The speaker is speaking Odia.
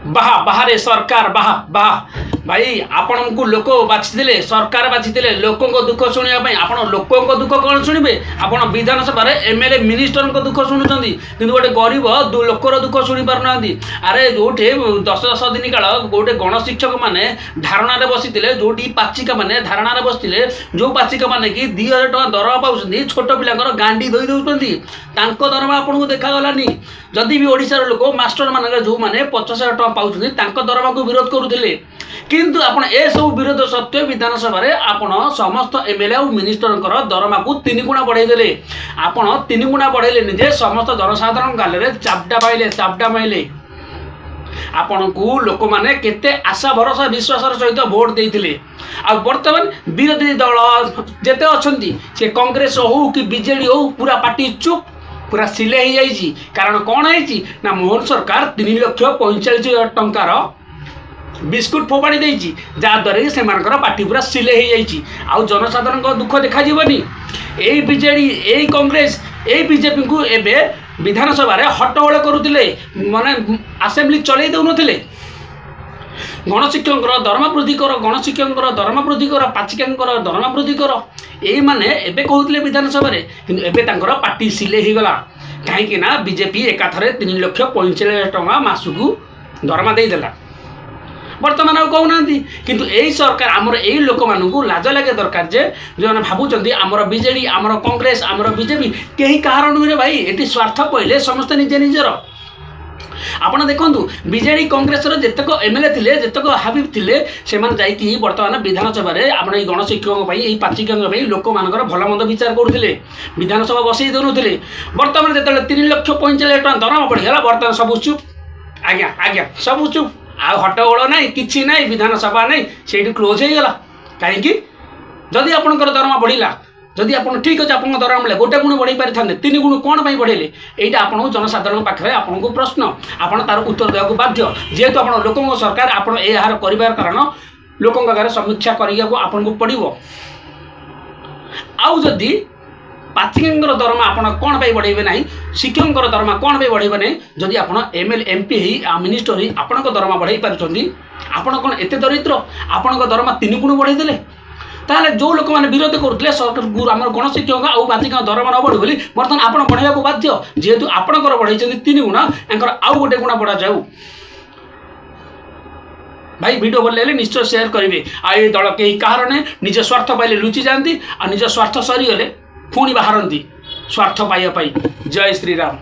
ବାହା ବାହାରେ ସରକାର, ବାହା ବାହା। ଭାଇ, ଆପଣଙ୍କୁ ଲୋକ ବାଛିଥିଲେ, ସରକାର ବାଛିଥିଲେ ଲୋକଙ୍କ ଦୁଃଖ ଶୁଣିବା ପାଇଁ। ଆପଣ ଲୋକଙ୍କ ଦୁଃଖ କ'ଣ ଶୁଣିବେ? ଆପଣ ବିଧାନସଭାରେ ଏମଏଲଏ, ମିନିଷ୍ଟରଙ୍କ ଦୁଃଖ ଶୁଣୁଛନ୍ତି, କିନ୍ତୁ ଗୋଟେ ଗରିବ ଲୋକର ଦୁଃଖ ଶୁଣି ପାରୁନାହାନ୍ତି। ଆରେ, ଯୋଉଠି 10 10 ଦିନ କାଳ ଗୋଟେ ଗଣଶିକ୍ଷକ ମାନେ ଧାରଣାରେ ବସିଥିଲେ, ଯୋଉଠି ପାଚିକା ମାନେ ଧାରଣାରେ ବସିଥିଲେ, ଯୋଉ ପାଚିକା ମାନେ କି 2000 ଟଙ୍କା ଦରମା ପାଉଛନ୍ତି, ଛୋଟ ପିଲାଙ୍କର ଗାଣ୍ଡି ଧୋଇ ଦେଉଛନ୍ତି, ତାଙ୍କ ଦରମା ଆପଣଙ୍କୁ ଦେଖାଗଲାନି। ଯଦି ବି ଓଡ଼ିଶାର ଲୋକ ମାଷ୍ଟର ମାନଙ୍କର ଯେଉଁମାନେ 50,000 ଟଙ୍କା ପାଉଛନ୍ତି, ତାଙ୍କ ଦରମାକୁ ବିରୋଧ କରୁଥିଲେ, କିନ୍ତୁ ଆପଣ ଏସବୁ ବିରୋଧ ସତ୍ତ୍ୱେ ବିଧାନସଭାରେ ଆପଣ ସମସ୍ତ ଏମଏଲଏ ଆଉ ମିନିଷ୍ଟରଙ୍କର ଦରମାକୁ ତିନି ଗୁଣା ବଢ଼େଇ ଦେଲେ। ଆପଣ ତିନି ଗୁଣା ବଢ଼େଇଲେ, ନିଜେ ସମସ୍ତ ଜନସାଧାରଣଙ୍କ ଗାଲରେ ଚାପଡ଼ା ପାଇଲେ, ଚାପଡ଼ା ମାଇଲେ। ଆପଣଙ୍କୁ ଲୋକମାନେ କେତେ ଆଶା, ଭରସା, ବିଶ୍ୱାସର ସହିତ ଭୋଟ ଦେଇଥିଲେ। ଆଉ ବର୍ତ୍ତମାନ ବିରୋଧୀ ଦଳ ଯେତେ ଅଛନ୍ତି, ସେ କଂଗ୍ରେସ ହଉ କି ବିଜେଡ଼ି ହଉ, ପୁରା ପାଟି ଚୁପ୍, ପୁରା ସିଲେଇ ହେଇଯାଇଛି। କାରଣ କ'ଣ ହେଇଛି ନା, ମୋହନ ସରକାର 3,45,000 ଟଙ୍କାର ବିସ୍କୁଟ ଫୋପାଡ଼ି ଦେଇଛି, ଯାହାଦ୍ୱାରା କି ସେମାନଙ୍କର ପାଟି ପୁରା ସିଲେଇ ହେଇଯାଇଛି। ଆଉ ଜନସାଧାରଣଙ୍କ ଦୁଃଖ ଦେଖାଯିବନି। ଏଇ ବିଜେଡ଼ି, ଏଇ କଂଗ୍ରେସ, ଏଇ ବିଜେପିଙ୍କୁ ଏବେ ବିଧାନସଭାରେ ହଟ୍ଟଗୋଳ କରୁଥିଲେ, ମାନେ ଆସେମ୍ବଲି ଚଲେଇ ଦେଉନଥିଲେ। ଗଣଶିକ୍ଷକଙ୍କର ଦରମା ବୃଦ୍ଧି କର, ଗଣଶିକ୍ଷକଙ୍କର ଦରମା ବୃଦ୍ଧି କର, ପାଚିକାଙ୍କର ଦରମା ବୃଦ୍ଧି କର, ଏଇମାନେ ଏବେ କହୁଥିଲେ ବିଧାନସଭାରେ। କିନ୍ତୁ ଏବେ ତାଙ୍କର ପାଟି ସିଲେଇ ହେଇଗଲା। କାହିଁକି ନା ବିଜେପି ଏକାଥରେ 3,45,000 ଟଙ୍କା ମାସକୁ ଦରମା ଦେଇଦେଲା। ବର୍ତ୍ତମାନ ଆଉ କହୁନାହାନ୍ତି। କିନ୍ତୁ ଏଇ ସରକାର, ଆମର ଏଇ ଲୋକମାନଙ୍କୁ ଲାଜ ଲାଗିବା ଦରକାର ଯେ ଯେଉଁମାନେ ଭାବୁଛନ୍ତି ଆମର ବିଜେଡ଼ି, ଆମର କଂଗ୍ରେସ, ଆମର ବିଜେପି, କେହି କାହାର ନୁହେଁ ଭାଇ। ଏଠି ସ୍ୱାର୍ଥ ପଇଲେ ସମସ୍ତେ ନିଜେ ନିଜର। ଆପଣ ଦେଖନ୍ତୁ, ବିଜେଡ଼ି କଂଗ୍ରେସର ଯେତେକ ଏମଏଲଏ ଥିଲେ, ଯେତେକ ହାବିବ ଥିଲେ, ସେମାନେ ଯାଇକି ବର୍ତ୍ତମାନ ବିଧାନସଭାରେ ଆପଣ ଏଇ ଗଣଶିକ୍ଷକଙ୍କ ପାଇଁ, ଏଇ ପାଚିକାଙ୍କ ପାଇଁ ଲୋକମାନଙ୍କର ଭଲ ମନ୍ଦ ବିଚାର କରୁଥିଲେ, ବିଧାନସଭା ବସେଇ ଦେଉନଥିଲେ। ବର୍ତ୍ତମାନ ଯେତେବେଳେ 3,45,000 ଟଙ୍କା ଦରମା ବଢ଼ିଗଲା, ବର୍ତ୍ତମାନ ସବୁ ଚୁପ୍ ଆଜ୍ଞା, ଆଜ୍ଞା, ସବୁ ଚୁପ୍। ଆଉ ହଟ୍ଟଗୋଳ ନାହିଁ, କିଛି ନାହିଁ, ବିଧାନସଭା ନାହିଁ, ସେଇଠି କ୍ଲୋଜ୍ ହେଇଗଲା। କାହିଁକି? ଯଦି ଆପଣଙ୍କର ଦରମା ବଢ଼ିଲା, ଯଦି ଆପଣ ଠିକ୍ ଅଛି, ଆପଣଙ୍କ ଦରମା ମିଳିଲା, ଗୋଟେ ଗୁଣ ବଢ଼େଇ ପାରିଥାନ୍ତେ, ତିନି ଗୁଣ କ'ଣ ପାଇଁ ବଢ଼େଇଲେ? ଏଇଟା ଆପଣଙ୍କୁ ଜନସାଧାରଣଙ୍କ ପାଖରେ ଆପଣଙ୍କୁ ପ୍ରଶ୍ନ, ଆପଣ ତାର ଉତ୍ତର ଦେବାକୁ ବାଧ୍ୟ। ଯେହେତୁ ଆପଣ ଲୋକଙ୍କ ସରକାର, ଆପଣ ଏହାର କରିବାର କାରଣ ଲୋକଙ୍କ ଆଗରେ ସମୀକ୍ଷା କରିବାକୁ ଆପଣଙ୍କୁ ପଡ଼ିବ। ଆଉ ଯଦି ପାଚିକାଙ୍କର ଦରମା ଆପଣ କ'ଣ ପାଇଁ ବଢ଼େଇବେ ନାହିଁ, ଶିକ୍ଷକଙ୍କର ଦରମା କ'ଣ ପାଇଁ ବଢ଼େଇବେ ନାହିଁ? ଯଦି ଆପଣ ଏମଏଲଏ, ଏମପି ହେଇ, ମିନିଷ୍ଟର ହେଇ ଆପଣଙ୍କ ଦରମା ବଢ଼େଇ ପାରୁଛନ୍ତି, ଆପଣ କ'ଣ ଏତେ ଦରିଦ୍ର? ଆପଣଙ୍କ ଦରମା ତିନି ଗୁଣ ବଢ଼େଇ ଦେଲେ। ତାହେଲେ ଯେଉଁ ଲୋକମାନେ ବିରୋଧ କରୁଥିଲେ ସରକାର ଆମର ଗଣଶିକ୍ଷକ ଆଉ ପାଚିକାଙ୍କ ଦରମା ନ ବଢ଼ୁ ବୋଲି, ବର୍ତ୍ତମାନ ଆପଣ ବଢ଼େଇବାକୁ ବାଧ୍ୟ। ଯେହେତୁ ଆପଣଙ୍କର ବଢ଼େଇଛନ୍ତି ତିନି ଗୁଣ, ତାଙ୍କର ଆଉ ଗୋଟେ ଗୁଣ ବଢ଼ାଯାଉ। ଭାଇ, ଭିଡ଼ିଓ ଭଲ ଲାଗିଲେ ନିଶ୍ଚୟ ସେୟାର କରିବେ। ଆଉ ଏ ଦଳ କେହି କାହାର ନୁହେଁ। ନିଜ ସ୍ୱାର୍ଥ ପାଇଲେ ଲୁଚି ଯାଆନ୍ତି, ଆଉ ନିଜ ସ୍ୱାର୍ଥ ସରିଗଲେ ପୁଣି ବାହାରନ୍ତି ସ୍ୱାର୍ଥ ପାଇବା ପାଇଁ। ଜୟ ଶ୍ରୀରାମ।